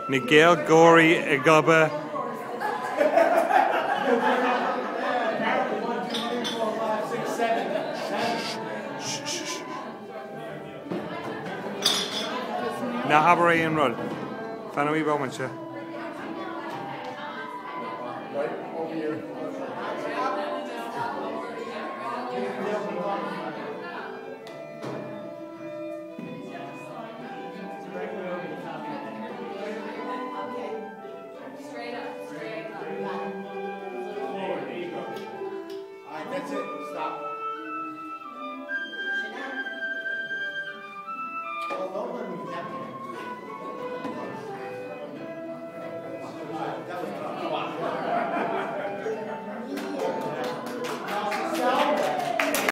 Na Gaeilgeoirí ag obair. Ná habair aon rud. Fan wee bomainte.